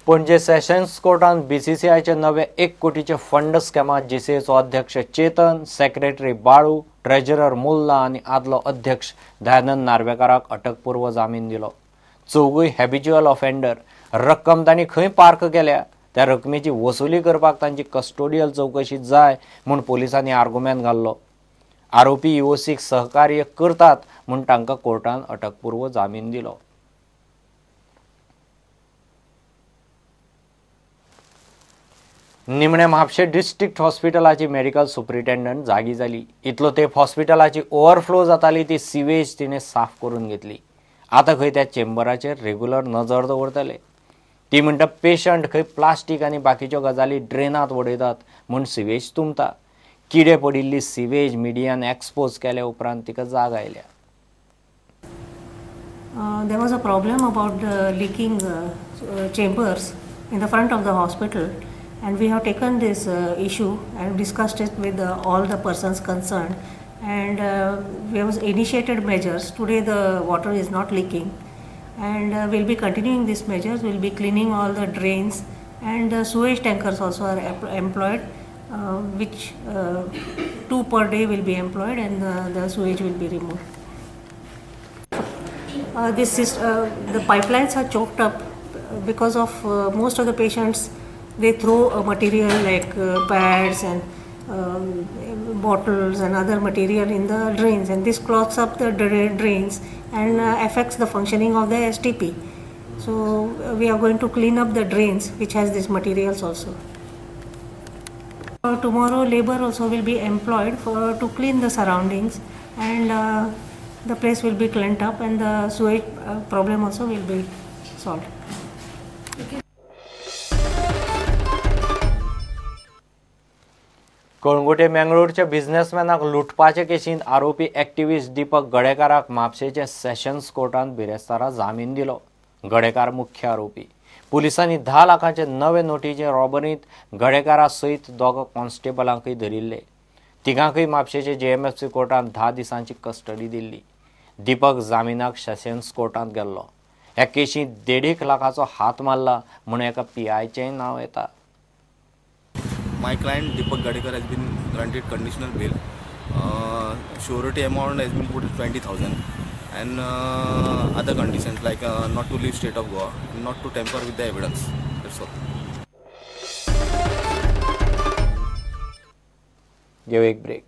Panaji sessions कोर्टान बीसीसीआयचे नवे 1 कोटीचे fund स्कॅमात जीसीएचो अध्यक्ष Chetan, secretary Balu, treasurer मुल्ला आनी आदलो अध्यक्ष दयानंद नार्वेकाराक अटकपूर्व जामीन दिलो. चौगूय हॅबिच्युअल ऑफेंडर. रक्कम तांणी खंय पार्क केल्या त्या रकमेची वसुली करपाक तांची कस्टोडियल चवकशी जाय म्हूण पोलिसांनी आर्गुमेंत घाल्लो. आरोपी ईओसीक सहकार्य करतात म्हूण तांकां कोर्टान अटकपूर्व जामीन दिलो. निमणे म्हापशें डिस्ट्रिक्ट हॉस्पिटलाची मेडिकल सुप्रिटेंडंट जागी जाली. इतलो तेंप हॉस्पिटलाची ओवरफ्लो जाताली ती सिवेज तिणें साफ करून घेतली. आतां खंय त्या चेंबराचेर रेगुलर नजर दवरतले. ती म्हणटा पेशंट खंय प्लास्टीक आनी बाकीच्यो गजाली ड्रेनांत उडयतात म्हूण सिवेज तुंबता. किडे पडिल्ली सिवेज मिडियान एक्सपोज केल्या उपरांत तिका जाग आयल्या. There was a problem about the leaking chambers in the front of the hospital, and we have taken this issue and discussed it with all the persons concerned, and we have initiated measures. Today the water is not leaking, and we'll be continuing these measures. We'll be cleaning all the drains, and the sewage tankers also are employed, which 2 per day will be employed, and the sewage will be removed. This is, the pipelines are choked up because of most of the patients, they throw material like pads and bottles and other material in the drains, and this clogs up the drains and affects the functioning of the STP. So we are going to clean up the drains which has these materials also. Tomorrow labor also will be employed for to clean the surroundings, and the place will be cleaned up and the sewage problem also will be solved. Calangute मंगळूरच्या बिझनेसमॅनाक लुटपाचे केशींत आरोपी activist Deepak गडेकाराक म्हापशेचे sessions कोर्टान बिरेस्तारा जामीन दिलो. गडेकार मुख्य आरोपी. पुलिसांनी 10 लाखांचे नवे नोटीचे रॉबरींत गडेकारा सयत दोग कॉन्स्टेबलांकय धरिल्ले. तिगांकय म्हापशेचे जेएमएफसी कोर्टान 10 दिसांची कस्टडी दिल्ली. दीपक जामिनाक सेशन्स कोर्टांत गेल्लो. ह्या केशींत 1.5 लाखाचो हात मारला म्हूण एका पीआयचेंय नांव येता. My client Deepak Gadekar has been granted conditional bail. Surety amount has been put at 20,000 and other conditions like not to leave state of Goa, not to tamper with the evidence. That's all. Give a break.